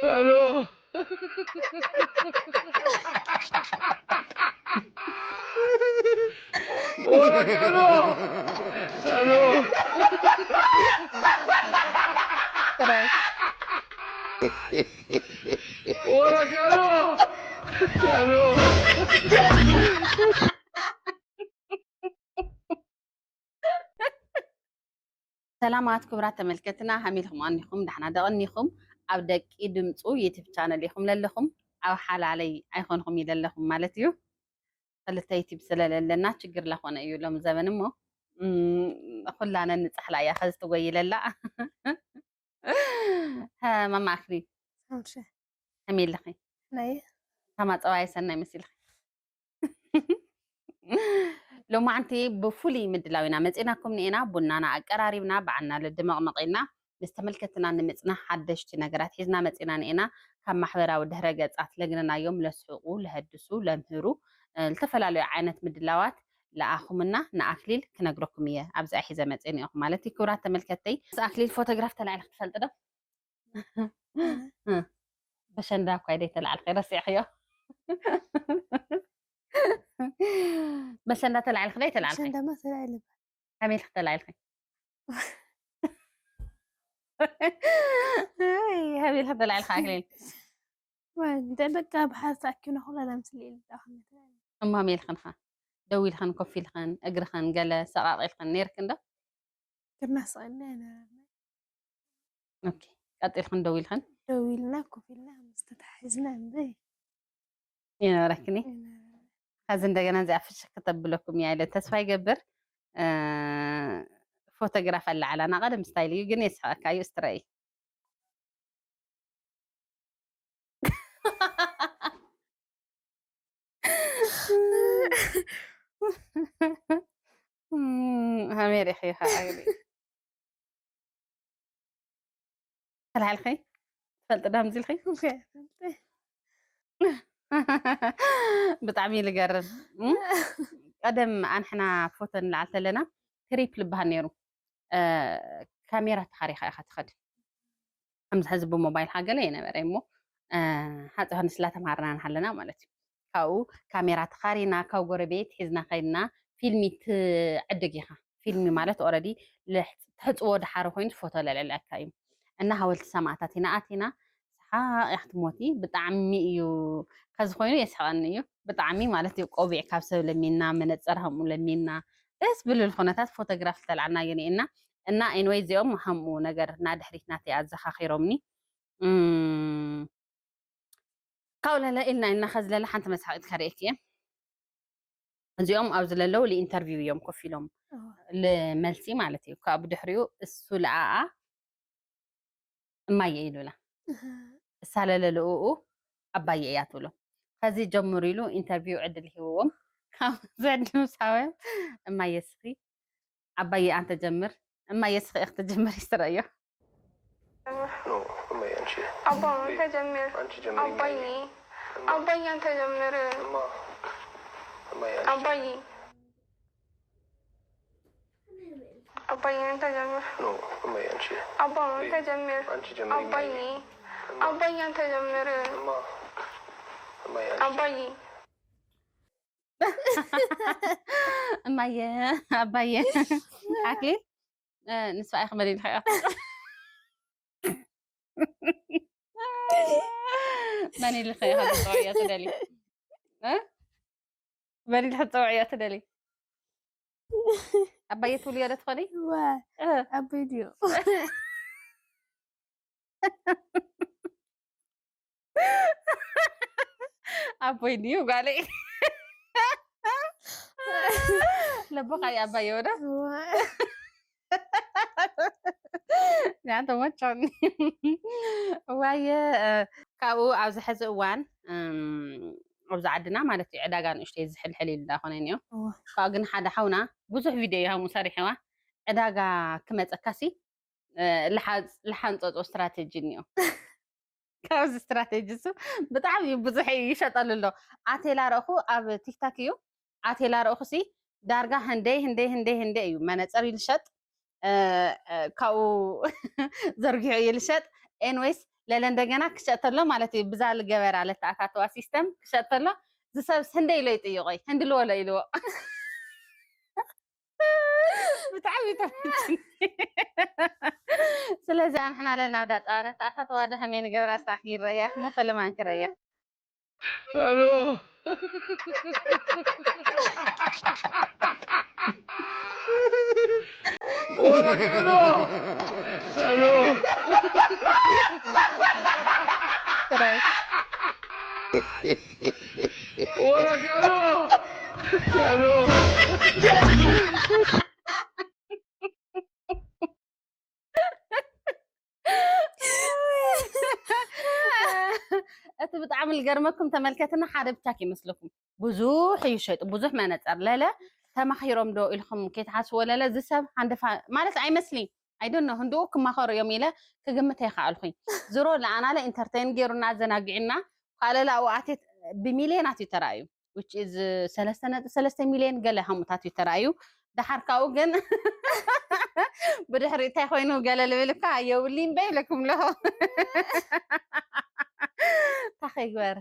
Aló. Hola, Carlos. Aló. Hola, Carlos. Aló. ሰላማት ክቡራት ተመልከትና፣ ሃሚልኩም ኣኒኹም ዳሕና ደቐኒኹም። ኣብ ደቂ ድምፁ ዩቲብ ቻነል ኢኹም ለለኹም፣ ኣብ ሓላለይ ኣይኾንኹም ይለለኹም ማለት እዩ። ክልተ ዩቲብ ስለለለና ችግር ላኾነ እዩ ሎም ዘበን እሞ፣ እም፣ ኩላነ ንጻሕላ እያ ከዚ ትጎይለላ። ማማ ኣክሊል፣ ሰላም ሸ። ከመይ ኣለኺ? ናይ ታማፀዋይ ሰናይ መሲልኺ። ሎማዓንቲ ብፍሉይ ምድላው ኢና መፂናኩም ንኤና። ቡናና ኣቀራሪብና፣ በዓልና ልድመቕመቕ ኢልና ምስ ተመልከትና ንምፅና ሓደሽቲ ነገራት ሒዝና መፂና ንኤና። ካብ ማሕበራዊ ድሕረ ገፃት ለግነናዮም ለስሕቁ፣ ለሀድሱ፣ ለምህሩ፣ እ፣ ዝተፈላለዩ ዓይነት ምድላዋት ለኣኹምና ንኣክሊል ክነግረኩም እየ። ኣብዚኣ ሒዘ መፅእ እኒኦኹም ማለት እዩ። ክቡራት ተመልከተይ፣ ምስ ኣክሊል ፎቶግራፍ ተላዒልኪ ትፈልጢ ዶ? በሸንዳ እኳ ደይ ተላዕልኸ ረሲዕኽዮ። በሸንዳ ተላዕልኺ ደይ ተላዕልኸ? በሸንዳማ ተላዕለ። ከመይ ኢልኺ ተላዕልኸ? ከመይ ኢልኺ ተላዕልኸ ኣክሊል? እንደ በቃ ብሓር ተኣኪብና ኩላና ምስ ልኢል ዳኹም ተላዕለ። እሞ ከመይ ኢልኽንኻ? ደው ኢልኽን ኮፍ ኢልኽን እግርኽን ገለ ሰቓቕ ኢልኽን ነይርክን ዶ? ግርና ስቕ ኢልና ኣይነበረና። ኦኬ፣ ቀጥ ኢልኽን ደው ኢልኽን? ደው ኢልና ኮፍ ኢልና ምስ ተታሒዝና እምበይ። ይነበረክኒ? ይነበረና። ከዚ እንደገና እዚኣ ፍሽክ ከተብለኩም እያ ኢለ ተስፋ ይገብር። እ፣ ፎቶግራፍ ኣለዓላና ቀደም ስታይል እዩ ግን የስሕቐካ እዩ። እስቲ ረእይ። ሃሜር ኢኺ ኢኻ ኣግሪ። ተላዕልኺ? ትፈልጢ ዶ ከምዚ ኢልኺ? ብጣዕሚ እዩ ልገርም። እም? ቀደም ኣንሕና ፎቶ ንለዓል ተለና ትሪፕ ልበሃል ነይሩ። እ፣ ካሜራ ተኻሪኻ ኢኻ ትኸድ። ከምዚ ሕዚ ብሞባይል ሃገለ የነበረ እሞ፣ እ፣ ሃፀ ዮሃንስ ላተምሃርና ንሃለና ማለት እዩ። ካብኡ ካሜራ ተኻሪና፣ ካብ ጎረቤት ሒዝና ከይድና ፊልሚ ትዕድግ ኢኻ። ፊልሚ ማለት ኦረዲ ልሕ-፣ ትሕፅዎ ድሓሪ ኮይኑ ፎቶ ለልዕለካ እዩ። እና ሃወልቲ ሰማእታት ኢና ኣቲና፣ ሰሓቕ ኢኻ ትሞቲ። ብጣዕሚ እዩ፣ ከዚ ኮይኑ የስሕቐኒ እዩ። ብጣዕሚ ማለት እዩ፣ ቆቢዕ ካብ ሰብ ለሚና፣ መነፀር ከምኡ ለሚና፣ ደስ ብልብል ኩነታት ፎቶግራፍ ዝተላዕልናዮ እኒኤና። እና ኤንወይ እዚኦም ከምኡ ነገር ናድሕሪት ናተይ ኣዘኻኺሮምኒ። እም፣ ካብኡ ለለ ኢልና ኢልና ከዚ ለለ ሓንቲ መስሓቂት ከርእየኪ እየ። እዚኦም ኣብዚ ለለዉ ኢንተርቪው እዮም ኮፍ ኢሎም እወ። ልመልሲ ማለት እዩ። ካብ ብድሕሪኡ እሱ ለኣኣ እማየ ኢሉላ። እህ። እሳ ለለ ልኡኡ ኣባየ እያ ትብሎ። ከዚ ጀምሩ ኢሉ ኢንተርቪው ዕድል ሂብዎም። ካብ ዘዕድም ሳወ እማየ እስኺ ኣባየ ኣንተ ጀምር፣ እማየ እስኺ እኽ ትጀምር ይስረዮ። ኖ፣ እማዬ፣ አንቺ አባ፣ አንተ ጀምር። አንቺ ጀምሪ፣ አባዬ፣ እማዬ። እማ። አባዬ፣ አንተ ጀምር። እማ፣ እማዬ፣ አንቺ አባዬ። አባዬ፣ አንተ ጀምር። ኖ፣ እማዬ፣ አንቺ። አባ፣ አንተ ጀምር። አንቺ ጀምሪ፣ አባዬ። እማዬ። እማ። አባዬ፣ አንተ ጀምር። እማ፣ እማዬ፣ አንቺ። አባዬ። እማዬ፣ ኣባዬ። ኣክሊል፣ እ፣ ንስኻ ኢኻ መን ኢልካ ኢኻ? መን ኢልካ ኢኻ ክትጸውዕዮ ትደሊ? እ? መን ኢልካ ክትጸውዕዮ ትደሊ? ኣባዬ ትብልዮ ዶ ትኾኒ? እወ፣ እ። ኣቦይ ድዩ? ኣቦይ ድዩ ጓለይ? ለቦኻ እዩ ኣባዬ ወደ? እወ። ያ ተመቸኒ። እዋየ፣ እ፣ ካብኡ ኣብዚ ሕዚ እዋን፣ እም፣ ኣብዚ ዓድና ማለት እዩ ዕዳጋ ንእሽተይ ዝሕልሕል ኢሉ እንዳኾነ እኒኦ። እወ። ካብኡ ግን ሓደ ሓውና ብዙሕ ቪድዮ እዩ ሃሙ ሰሪሕዋ። ዕዳጋ ክመፀካሲ፣ እ፣ ልሓ-፣ ልሓንፀፆ ስትራቴጂ እኒኦ። ካብዚ ስትራቴጂ እሱ ብጣዕሚ ብዙሕ ይሸጠሉ ኣሎ። ኣቴላ ረእኹ ኣብ ቲክታክ እዩ። ኣቴላ ረእኹ ሲ ዳርጋ ህንደይ፣ ህንደይ፣ ህንደይ፣ ህንደይ እዩ። መነፀር ይልሸጥ፣ እ፣ እ፣ ካብኡ ዘርጊሑ ይልሸጥ። ኤንዌይስ ለለ እንደገና ክሸጥ ተሎ ማለት እዩ። ብዛ ልገበራ ለተኣታተዋ ሲስተም ክሸጥ ተሎ ዝሰብስ ህንደ ኢሎ ይጥይቆይ ህንዲ ልወሎ ኢልዎ። ብጣዕሚ ተፈትን። ስለዚ ንሕና ለና ኣብ ዳጣ ተኣታተዋ ደሕመ ንገብራ ስታክ ይረያ መፈለማን ክረያ። Hello. Hola, Carlos. Hello. Hola, Carlos. Hello. እቲ ብጣዕሚ ልገርመኩም ተመልከትና ሓደ ብቻ ከይመስለኩም ብዙሕ እዩ ሸይጡ ብዙሕ መነፀር ለለ ተማኺሮም ዶ ኢልኩም ከይትሓስዎ ለለ እዚ ሰብ ሃንደፋ ማለት ኣይመስሊ ኣይደኖ ህንድኡ ክማኸሩ እዮም ኢለ ክግምት ኣይከኣልኩኝ ዝሮ ለኣናለ ኢንተርቴን ገይሩና ኣዘናጊዕና ካልእ ኣብኡ ኣትየት ብሚልዮናት እዩ ተራእዩ which is ሰለስተ ነጥቢ ሰለስተ ሚልዮን ገለ ሃሙታት እዩ ተራእዩ ደሓር ካብኡ ግን ብድሕሪ እንታይ ኮይኑ ገለ ልብል እኳ የብሉን በ ይብለኩም ኣለኹ እንታይ ከይግበር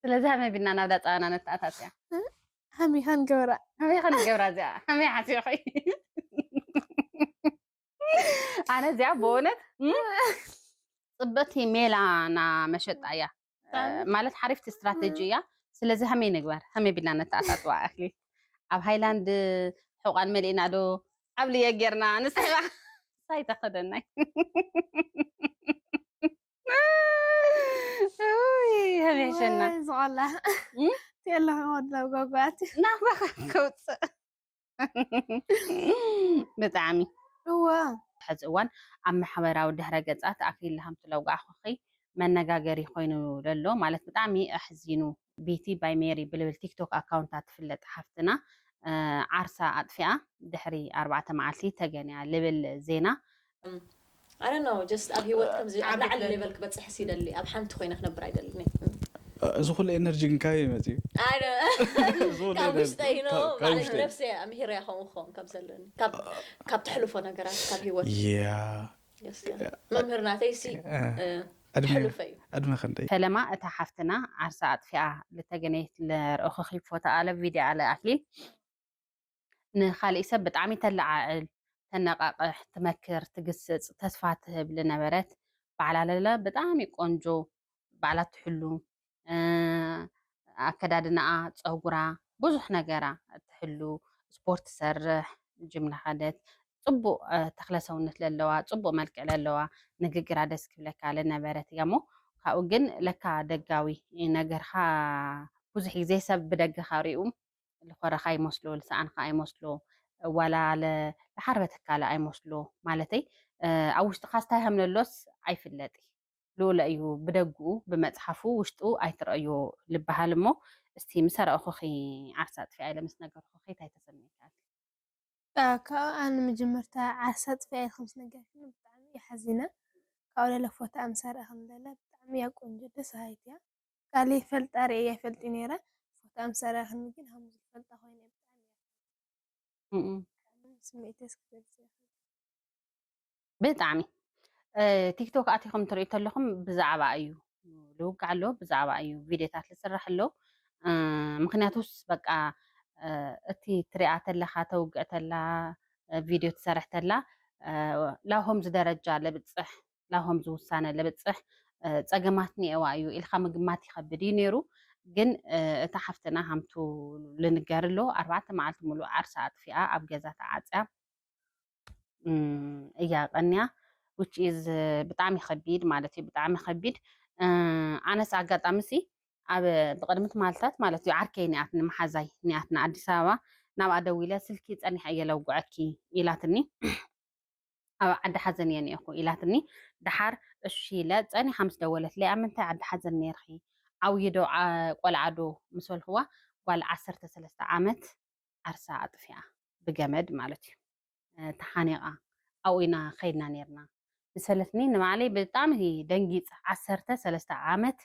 ስለዚ ሃመይ ቢልና ናብ ዳፃና ነተኣታትያ ሃሚኻን ገብራ ሃመይ ከንገብራ እዚኣ ሃመይ ሓሲኹ ኣነ እዚኣ ብእውነት ፅብቅቲ ሜላ ና መሸጣ እያ ማለት ሓሪፍቲ ስትራተጂ እያ ስለዚ ሃመይ ንግበር ሃመይ ቢልና ነተኣታትዋ ኣክሊል ኣብ ሃይላንድ ሕቋን መሊእና ዶ ዓብልየ ጌርና ንስሕባ ሳይ ተኸደናይ ሃመይ ሸና ዝቆላ ቴሎ ወድላ ጓጓት ናባኻ ከውፅእ ብጣዕሚ እዋ ሕዚ እዋን ኣብ ማሕበራዊ ድሕረ ገፃት ኣክሊል ሃምቱ ለውጋዕኹኺ መነጋገሪ ኮይኑ ዘሎ ማለት ብጣዕሚ ኣሕዚኑ ቤቲ ባይ ሜሪ ብልብል ቲክቶክ ኣካውንታ ትፍለጥ ሓፍትና ዓርሳ ኣጥፊኣ ድሕሪ ኣርባዕተ መዓልቲ ተገንያ ልብል ዜና I don't know just ኣብ ሂወት ከምዚ ኣብ ላዕሊ ሌቨል ክበፅሕስ ይደሊ ኣብ ሓንቲ ኮይነ ክነብር ኣይደልን እዚ ኩሉ ኤነርጂ ግን ካበይ መፅዩ ካብ ውሽጠይ ኖ ማለት ነፍሰ ምሂር ያ ከምኡ ክኸውን ከም ዘለኒ ካብ ተሕልፎ ነገራት ካብ ሂወት ያ መምህር ናተይሲ ተሕልፈ እዩ ዕድመ ክንደይ ፈለማ እታ ሓፍትና ዓርሳ ኣጥፊኣ ልተገነየት ለርእኹኺ ፎቶ ኣለ ቪድዮ ኣለ ኣክሊል ንኻልእ ሰብ ብጣዕሚ ተለዓዕል፣ ተነቓቕሕ፣ ትመክር፣ ትግስጽ፣ ተስፋ ትህብ ልነበረት ባዕላ ለለ ብጣዕሚ ቆንጆ ባዕላ ትሕሉ ኣከዳድናኣ፣ ጸጉራ፣ ብዙሕ ነገራ ትሕሉ፣ ስፖርት ትሰርሕ፣ ጅም ናኸደት፣ ጽቡቕ ተኽለ ሰውነት ለለዋ፣ ጽቡቕ መልክዕ ለለዋ፣ ንግግራ ደስ ክብለካ ልነበረት እያ እሞ ካብኡ ግን ለካ ደጋዊ ነገርኻ ብዙሕ ግዜ ሰብ ብደገኻ ሪኡ ልኾረኻ ይመስሎ፣ ልሰኣንኻ ኣይመስሎ፣ ዋላ ለሓርበተካ ለ ኣይመስሎ ማለተይ ኣብ ውሽጥኻ ስታይ ከም ለሎስ ኣይፍለጥ ልኡለ እዩ ብደግኡ ብመፅሓፉ ውሽጡ ኣይትረእዮ ልበሃል እሞ እስቲ ምሰረእኹኺ ዓርሳ ኣጥፊኣ ኢለ ምስ ነገርኹኺ እንታይ ተሰሚዕካ ካብ ኣነ መጀመርታ ዓርሳ ኣጥፊኣ ኢልካ ምስ ነገርክኒ ብጣዕሚ እየ ሓዚነ ካብኡ ለለ ፎታ ምሰረእክኒ ለለ ብጣዕሚ እያ ቆንጆ ደስ ሃይት እያ ቃል ይፈልጣ ርእየ ይፈልጥ ነይረ ፎታ ምሰረእክኒ ግን ሃሙዝ ዝፈልጣ ኮይነ ብጣዕሚ እያ ስምዒተይ እስክገልፅ ይኽእል ብጣዕሚ ቲክቶክ ኣቲኹም ትሪኡ ተለኹም ብዛዕባ እዩ ልውጋዕ ኣሎ ብዛዕባ እዩ ቪድዮታት ዝስራሕ ኣሎ ምክንያቱስ በቃ እቲ ትሪኣ ተለኻ ተውግዕ ተላ ቪድዮ ትሰርሕ ተላ ላሆም ዝደረጃ ለብፅሕ ላሆም ዝውሳነ ለብፅሕ ፀገማት ኒኤዋ እዩ ኢልካ ምግማት ይኸብድ እዩ ነይሩ ግን እታ ሓፍትና ሃምቱ ልንገር ኣሎ ኣርባዕተ መዓልቲ ሙሉእ ዓርሳ ኣጥፊኣ ኣብ ገዛ ተዓፅያ እያ ቀንያ which is ብጣዕሚ ከቢድ ማለት እዩ ብጣዕሚ ከቢድ ኣነስ ኣጋጣሚ ሲ ኣብ ብቅድሚ ትማልታት ማለት እዩ ዓርከይ ኒኣትኒ መሓዛይ ኒኣትና ኣዲስ ኣበባ ናብኣ ደዊለ ስልኪ ፀኒሐ እየ ለውጉዐኪ ኢላትኒ ኣብ ዓዲ ሓዘን እየ ኒኤኩ ኢላትኒ ደሓር እሺ ኢለ ፀኒሓ ምስ ደወለትለይ ኣብ ምንታይ ዓዲ ሓዘን ነይርኪ ዓብዪ ዶ ቆልዓ ዶ ምስ በልክዋ ጓል ዓሰርተ ሰለስተ ዓመት ዓርሳ ኣጥፊኣ ብገመድ ማለት እዩ ተሓኒቓ ኣብኡ ኢና ከይድና ነርና ምስ በለትኒ ንባዕለይ ብጣዕሚ ደንጊፀ ዓሰርተ ሰለስተ ዓመት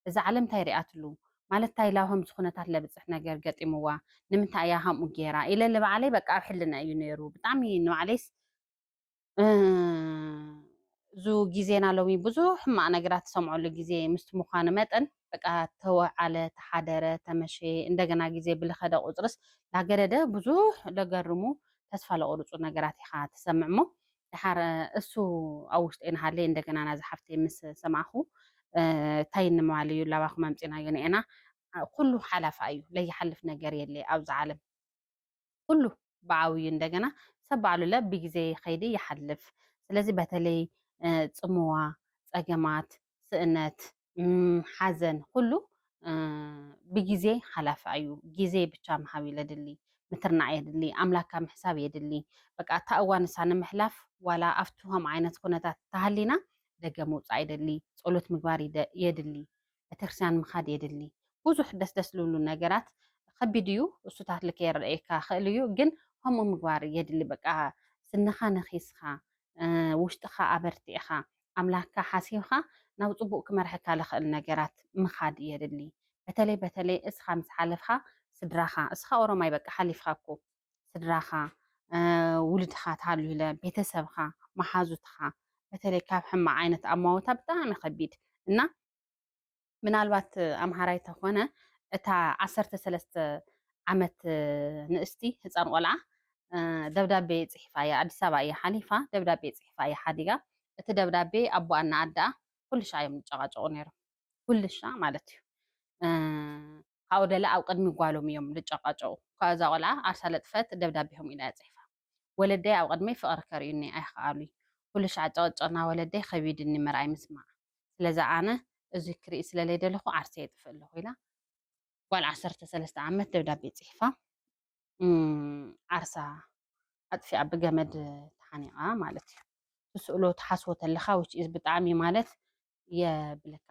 እዛ ዓለም እንታይ ሪኣትሉ ማለት እንታይ ላሆም ዝኩነታት ለብፅሕ ነገር ገጢምዋ ንምንታይ እያ ከምኡ ገይራ ኢለ ንባዕለይ በቃ ኣብ ሕልና እዩ ነይሩ ብጣዕሚ ንባዕለይስ ብዙ ግዜና ሎሚ ብዙሕ ሕማቕ ነገራት ትሰምዐሉ ግዜ ምስቲ ምዃኑ መጠን፣ በቃ ተወዓለ፣ ተሓደረ፣ ተመሸየ፣ እንደገና ግዜ ብልኸደ ቁጽርስ ላገደደ ብዙሕ ለገርሙ ተስፋ ለቆርጹ ነገራት ኢኻ ትሰምዕ። እሞ ደሓር እሱ ኣብ ውሽጠይ እናሃለየ እንደገና ናዛ ሓፍተይ ምስ ሰማዕኹ፣ እንታይ ንምባል እዩ ላባኹም ኣምጺእናዮ ነኤና? ኩሉ ሓላፋ እዩ፣ ለይሓልፍ ነገር የለ ኣብዚ ዓለም። ኩሉ ብዓብዩ እንደገና ሰብ ባዕሉ ለ ብግዜ ይኸይድ ይሓልፍ። ስለዚ በተለይ ጽምዋ፣ ጸገማት፣ ስእነት፣ ሓዘን ኩሉ ብግዜ ሓላፊ እዩ። ግዜ ብቻ ምሃብ የድሊ፣ ምትርናዕ የድሊ፣ ኣምላካ ምሕሳብ የድሊ። በቃ እታ እዋን ንሳ ንምሕላፍ ዋላ ኣብቲ ከም ዓይነት ኩነታት ተሃሊና ደገ ምውፃእ የድሊ፣ ፀሎት ምግባር የድሊ፣ ቤተክርስትያን ምኻድ የድሊ። ብዙሕ ደስ ደስ ዝብሉ ነገራት ከቢድ እዩ። እሱታት ልክ የረድኤካ ክእል እዩ፣ ግን ከምኡ ምግባር የድሊ። በቃ ስንኻ ነኺስኻ፣ ውሽጥኻ ኣበርቲዕኻ፣ ኣምላክካ ሓሲብካ ናብ ፅቡቅ ክመርሐካ ልኽእል ነገራት ምኻድ የድሊ። በተለይ በተለይ እስኻ ምስ ሓለፍካ ስድራኻ፣ እስኻ ኦሮማይ በቃ ሓሊፍካ እኮ ስድራኻ፣ ውልድኻ ተሃሉ ኢለ ቤተሰብኻ፣ መሓዙትኻ፣ በተለይ ካብ ሕማቕ ዓይነት ኣማውታ ብጣዕሚ ከቢድ እና ምናልባት ኣምሃራይ ተኾነ እታ ዓሰርተ ሰለስተ ዓመት ንእስቲ ህፃን ቆልዓ ደብዳቤ ፅሒፋ እያ። ኣዲስ ኣበባ እያ ሓሊፋ፣ ደብዳቤ ፅሒፋ እያ ሓዲጋ። እቲ ደብዳቤ ኣቦኣና ኣደኣ ኩልሻ እዮም ዝጨቃጨቁ ነይሮም። ኩልሻ ማለት እዩ። ካብኡ ደለ ኣብ ቅድሚ ጓሎም እዮም ዝጨቃጨቁ። ካብዛ ቆልዓ ዓርሳ ለጥፈት ደብዳቤ ከምኡ ኢላ እያ ፅሒፋ። ወለደይ ኣብ ቅድመይ ፍቕሪ ከርእዩኒ ኣይኸኣሉይ። ኩልሻዕ ጨቕጨቕና ወለደይ ከቢድኒ ምርኣይ ምስማዕ። ስለዚ ኣነ እዚ ክርኢ ስለለይደለኹ ዓርሰ የጥፍእ ኣለኹ ኢላ ጓል ዓሰርተ ሰለስተ ዓመት ደብዳቤ ጽሒፋ ዓርሳ ኣጥፊኣ ብገመድ ተሓኒቓ ማለት እዩ። ትስእሎ ትሓስቦ ተለኻ which is ብጣዕሚ ማለት የብለካ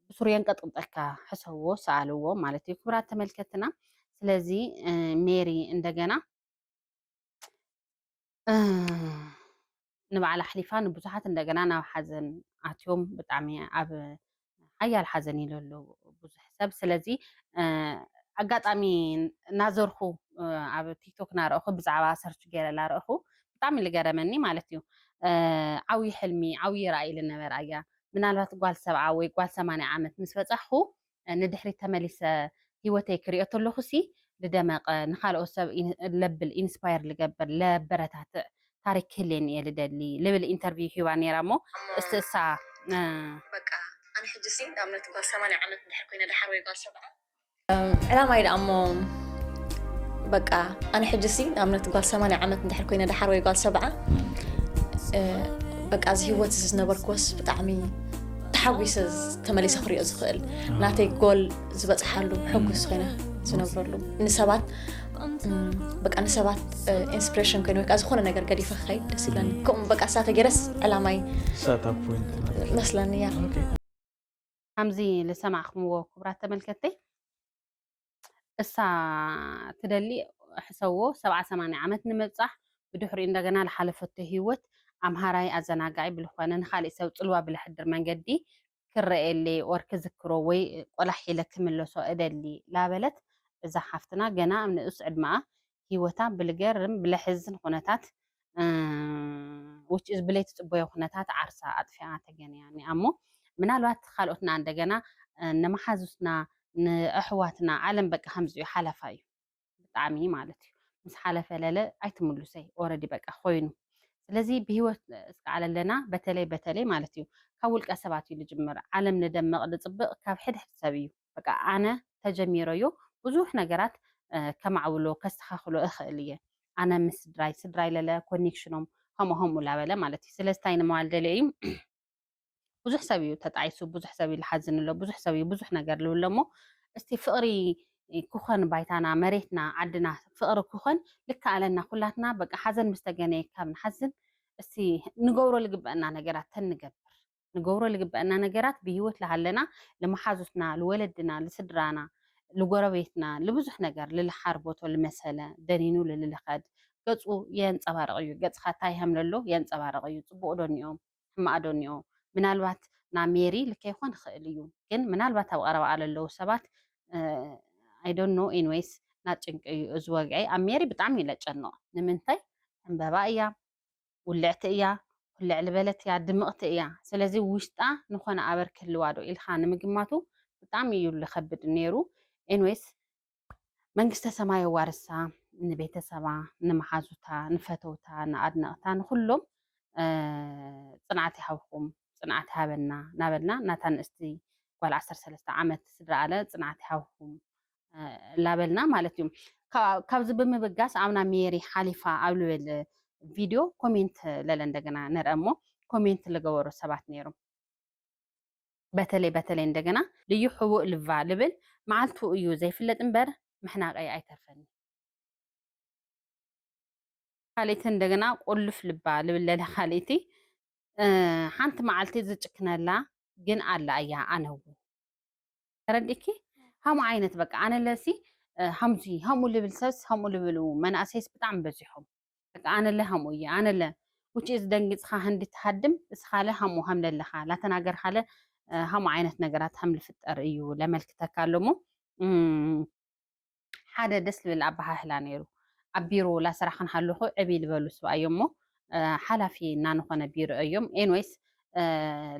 ብሱር የንቀጥቅጠካ ሕሰብዎ ሰኣልዎ ማለት እዩ ክቡራት ተመልከትና። ስለዚ ሜሪ እንደገና ንባዕላ ኣሕሊፋ ንብዙሓት እንደገና ናብ ሓዘን ኣትዮም ብጣዕሚ ኣብ ሓያል ሓዘን ኢሉ ኣሎ ብዙሕ ሰብ። ስለዚ ኣጋጣሚ ናዘርኩ ኣብ ቲክቶክ ናረእኹ ብዛዕባ ሰርች ገይረ ናረእኹ ብጣዕሚ ልገረመኒ ማለት እዩ። ዓብዪ ሕልሚ ዓብዪ ራእይ ልነበራ እያ። ምናልባት ጓል ሰብዓ ወይ ጓል ሰማንያ ዓመት ምስ በጻሕኹ ንድሕሪት ተመሊሰ ህይወተይ ክሪኦ ተለኹ ሲ ልደመቐ ንኻልኦት ሰብ ለብል ኢንስፓየር ልገብር ለበረታትዕ ታሪክ ክህልየኒ እየ ልደሊ ልብል ኢንተርቪው ሂባ ነይራ እሞ እስቲ እሳ በቃ ኣነ ሕጂ ሲ ንኣብነት ጓል ሰማንያ ዓመት እንድሕር ኮይነ ደሓር ወይ ጓል ሰብዓ ዕላማይ ደኣ እሞ በቃ ኣነ ሕጂ ሲ ንኣብነት ጓል ሰማንያ ዓመት እንድሕር ኮይነ ደሓር ወይ ጓል ሰብዓ በቃ እዚ ህይወት እዚ ዝነበርክዎስ ብጣዕሚ ተሓጒሰ ተመሊሰ ክሪኦ ዝኽእል ናተይ ጎል ዝበፅሓሉ ሕጉስ ኮይነ ዝነብረሉ ንሰባት በቃ ንሰባት ኢንስፕሬሽን ኮይኑ ወይ ከዓ ዝኾነ ነገር ገዲፈ ክኸይድ ደስ ይብለኒ ከምኡ በቃ እሳ ተገይረስ ዕላማይ መስለኒ እያ። ከምዚ ልሰማዕኹምዎ ክቡራት ተመልከትተይ እሳ ትደሊ ሕሰዎ ሰብዓ ሰማንያ ዓመት ንምብፃሕ ብድሕሪኡ እንደገና ልሓለፈቶ ህይወት ኣምሃራይ ኣዘናጋዒ ብልኾነ ንካሊእ ሰብ ፅልዋ ብልሕድር መንገዲ ክረኤለይ or ክዝክሮ ወይ ቆላሕ ኢለ ክምለሶ እደሊ ላበለት እዛ ሓፍትና ገና ኣብ ንኡስ ዕድመኣ ህይወታ ብልገርም ብለሕዝን ኩነታት which is ብለይ ትፅበዮ ኩነታት ዓርሳ ኣጥፊኣ ተገንያ እኒኣ እሞ ምናልባት ካልኦትና እንደገና ንመሓዙትና ንኣሕዋትና ዓለም በቃ ከምዚኡ ሓለፋ እዩ ብጣዕሚ ማለት እዩ ምስ ሓለፈ ለለ ኣይትምሉሰይ already በቃ ኮይኑ ስለዚ ብህይወት እስከ ኣለና በተለይ በተለይ ማለት እዩ ካብ ውልቀ ሰባት እዩ ዝጅምር ዓለም ንደምቕ ዝፅብቕ ካብ ሕድሕድ ሰብ እዩ በቃ ኣነ ተጀሚረዮ ብዙሕ ነገራት ከማዕብሎ ከስተኻኽሎ እኽእል እየ ኣነ ምስ ስድራይ ስድራይ ለለ ኮኔክሽኖም ከምኡ ከምኡ ላበለ ማለት እዩ ስለዚ እንታይ ንምባል ደልየ እዩ ብዙሕ ሰብ እዩ ተጣይሱ ብዙሕ ሰብ እዩ ልሓዝን ኣሎ ብዙሕ ሰብ እዩ ብዙሕ ነገር ልብሎ እሞ እስቲ ፍቕሪ ክኾን ባይታና መሬትና ዓድና ፍቕሪ ክኾን ልክኣለና ኩላትና በቃ ሓዘን ምስ ተገነየ ካብ ንሓዝን እስቲ ንገብሮ ልግበአና ነገራት ተንገብር ንገብሮ ልግበአና ነገራት ብህይወት ልሃለና ልመሓዙትና ልወለድና ልስድራና ልጎረቤትና ልብዙሕ ነገር ልልሓርቦቶ ልመሰለ ደኒኑ ልልልኸድ ገፁ የንፀባርቕ እዩ ገፅኻ እንታይ ሃም ለሎ የንፀባርቕ እዩ ፅቡቕ ዶ እኒኦም ሕማቕ ዶ እኒኦ ምናልባት ናብ ሜሪ ልከ ይኾን ይኽእል እዩ ግን ምናልባት ኣብ ቀረባኣ ለለዉ ሰባት I don't know anyways ናብ ጭንቂ እዩ እዚ ወግዒ ኣብ ሜሪ ብጣዕሚ ኢለ ጨንቕ ንምንታይ ዕንበባ እያ ውልዕቲ እያ ልዕሊ በለት እያ፣ ድምቕቲ እያ። ስለዚ ውሽጣ ንኾነ ኣበር ክህልዋ ዶ ኢልካ ንምግማቱ ብጣዕሚ እዩ ልኸብድ ነይሩ። ኤንዌስ መንግስተ ሰማይ የዋርሳ ንቤተሰባ፣ ንመሓዙታ፣ ንፈተውታ፣ ንኣድነቕታ፣ ንኹሎም ጽንዓት ይሃብኹም፣ ጽንዓት ይሃበና ናበልና ናታ ንእስቲ ጓል ዓሰርተ ሰለስተ ዓመት ስድራ ኣለ ጽንዓት ይሃብኹም ላበልና ማለት እዩ። ካብዚ ብምብጋስ ኣብና ሜሪ ሓሊፋ ኣብ ልብል ቪድዮ ኮሜንት ለለ እንደገና ነርአ እሞ ኮሜንት ልገበሩ ሰባት ነይሮም። በተለይ በተለይ እንደገና ልዩ ሕቡእ ልባ ልብል መዓልቱ እዩ ዘይፍለጥ እምበር ምሕናቀይ ኣይተርፈኒ። ካልእቲ እንደገና ቁልፍ ልባ ልብል ለለ ካልእቲ ሓንቲ መዓልቲ ዝጭክነላ ግን ኣላ እያ ኣነው ተረዲእኪ? ሃሙ ዓይነት በቃ ኣነለሲ ሃምዚ ሃሙ ልብል ሰብስ ሃሙ ልብሉ መናእሰይስ ብጣዕሚ በዚሖም። በቃ ኣነለ ሃሙ እየ ኣነለ ውጭ ዝደንግጽኻ ህንዲ ትሃድም እስኻለ ሃሙ ሃምለለኻ ላተናገርካለ ሃሙ ዓይነት ነገራት ሃም ልፍጠር እዩ ለመልክተካ ኣለሞ ሓደ ደስ ልብል ኣባሃህላ ነይሩ። ኣብ ቢሮ ላስራ ክንሃለኹ ዕብይ ልበሉ ስብኣዮ እሞ ሓላፊ እናንኾነ ቢሮ እዮም። ኤንዌይስ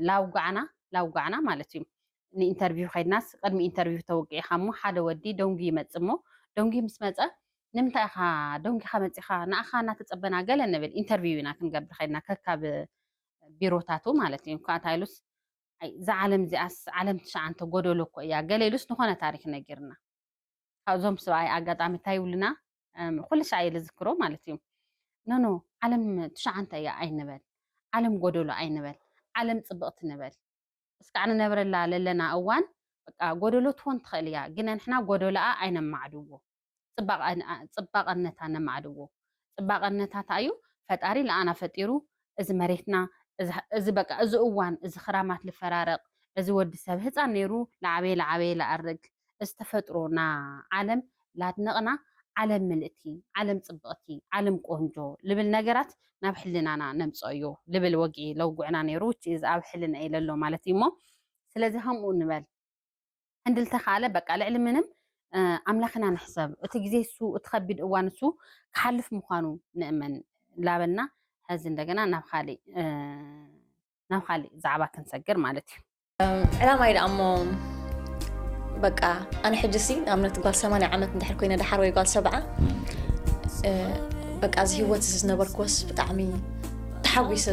ላውጋዕና ላውጋዕና ማለት እዩ። ንኢንተርቪው ከይድናስ ቅድሚ ኢንተርቪው ተወቂዕካ እሞ ሓደ ወዲ ደንጉ ይመጽ እሞ ደንጉ ምስ መጸ ንምንታይ ኢኻ ደንጊኻ መጺኻ ንኣኻ እናተጸበና ገለ ንብል ኢንተርቪው ኢና ክንገብር ከይድና ከካብ ቢሮታቱ ማለት እዩ። እኳ እንታይ ኢሉስ እዛ ዓለም እዚኣስ ዓለም ትሽዓንተ ጎደሎ እኮ እያ ገለ ኢሉስ ዝኾነ ታሪክ ነጊርና። ካብዞም ሰብኣይ ኣጋጣሚ እንታይ ይብሉና ኩሉ ሻዕ እየ ዝዝክሮ ማለት እዩ። ኖኖ ዓለም ትሽዓንተ እያ ኣይንበል፣ ዓለም ጎደሎ ኣይንበል፣ ዓለም ጽብቕቲ ንበል። እስካዕ ንነብረላ ለለና እዋን በቃ ጎደሎ ትኾን ትኽእል እያ፣ ግን ንሕና ጎደሎኣ ኣይነማዕድዎ፣ ጽባቐነታ ነማዕድዎ። ጽባቐነታታ እዩ ፈጣሪ ለኣና ፈጢሩ እዚ መሬትና እዚ በቃ እዚ እዋን እዚ ክራማት ልፈራረቕ እዚ ወዲ ሰብ ህፃን ነይሩ ለዓበየ ለዓበየ ለኣርግ እዚ ተፈጥሮና ዓለም ላድነቕና ዓለም ምልእቲ ዓለም ፅብቕቲ ዓለም ቆንጆ ልብል ነገራት ናብ ሕልናና ነምፅኦ እዩ ልብል ወጊ ለውጉዕና ነይሩ ውጭ እዚ ኣብ ሕልና እዩ ለሎ ማለት እዩ እሞ ስለዚ ከምኡ ንበል ሕንድልተኻለ በቃ ልዕሊ ምንም ኣምላኽና ንሕሰብ እቲ ግዜ እሱ እቲ ከቢድ እዋን እሱ ክሓልፍ ምዃኑ ንእመን ላበልና ሕዚ እንደገና ናብ ካሊእ ናብ ካሊእ ዛዕባ ክንሰግር ማለት እዩ ዕላማይ ደኣ እሞ በቃ ኣነ ሕጂ ሲ ንኣብነት ጓል ሰማንያ ዓመት እንድሕር ኮይነ ደሓር ወይ ጓል ሰብዓ በቃ እዚ ህይወት እዚ ዝነበርክዎስ ብጣዕሚ ተሓጒሰ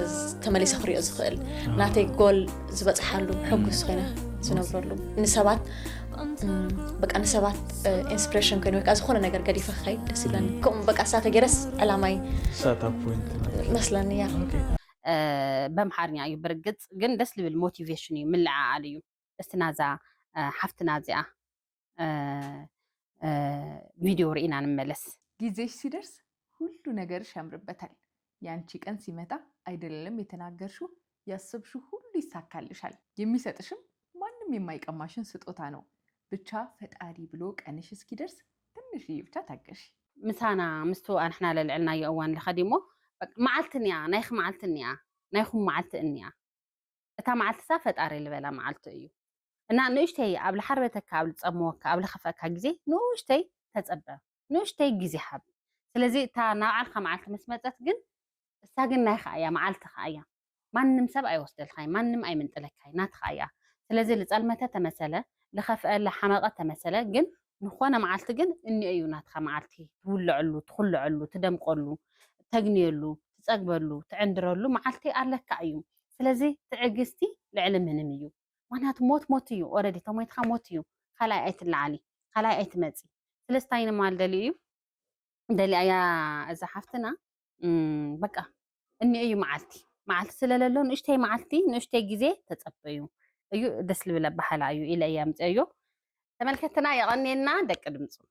ተመሊሰ ክሪኦ ዝኽእል ናተይ ጎል ዝበፅሓሉ ሕጉስ ኮይነ ዝነብረሉ ንሰባት በቃ ንሰባት ኢንስፕሬሽን ኮይኑ ወይ ከዓ ዝኾነ ነገር ገዲፈ ክኸይድ ደስ ይብለኒ ከምኡ በቃ ሳተ ገይረስ ዕላማይ ሳታ ፖይንት መስለኒ ያ በምሓርኛ እዩ ብርግፅ ግን ደስ ልብል ሞቲቬሽን እዩ ምልዓዓል እዩ እስቲ ናዛ ሓፍትና እዚኣ ቪድዮ ርኢና ንመለስ ጊዜሽ ሲደርስ ሁሉ ነገርሽ ያምርበታል። ያንቺ ቀን ሲመጣ አይደለም የተናገርሽው ያሰብሽው ሁሉ ይሳካልሻል። የሚሰጥሽም ማንም የማይቀማሽን ስጦታ ነው። ብቻ ፈጣሪ ብሎ ቀንሽ እስኪደርስ ትንሽዬ ብቻ ታገሺ። ምሳና ምስቱ ኣንሕና ለልዕልናዮ እዋን ልኸዲ እሞ መዓልቲ እኒኣ ናይኺ መዓልቲ እኒኣ ናይኹም መዓልቲ እኒኣ እታ መዓልትሳ ፈጣሪ ልበላ መዓልቲ እዩ እና ንእሽተይ ኣብ ልሓርበተካ ኣብ ልፀመወካ ኣብ ልኸፈእካ ግዜ ንእሽተይ ተፀበ ንእሽተይ ግዜ ሓብ ስለዚ እታ ናብዓልካ መዓልቲ ምስ መፀት ግን እሳ ግን ናይካ እያ መዓልትካ እያ ማንም ሰብ ኣይወስደልካይ ማንም ኣይምንጥለካይ ናትካ እያ ስለዚ ልፀልመተ ተመሰለ ልኸፍአ ልሓመቐ ተመሰለ ግን ንኾነ መዓልቲ ግን እኒኦ እዩ ናትካ መዓልቲ ትውልዐሉ ትኹልዐሉ ትደምቀሉ ተግንየሉ ትፀግበሉ ትዕንድረሉ መዓልቲ ኣለካ እዩ ስለዚ ትዕግስቲ ልዕሊ ምንም እዩ ምክንያቱ ሞት ሞት እዩ ኦረዲ ተሞይትካ ሞት እዩ ካልኣይ ኣይትለዓሊ ካልኣይ ኣይትመፂ ስለስታይ ንማል ደሊ እዩ ደሊኣያ እዛ ሓፍትና በቃ እኒ እዩ መዓልቲ መዓልቲ ስለለሎ ንእሽተይ መዓልቲ ንእሽተይ ግዜ ተፀበዩ እዩ ደስ ልብል ኣባሃላ እዩ ኢለ እየ ኣምፅአዮ ተመልከትና የቐንየልና ደቂ ድምፁ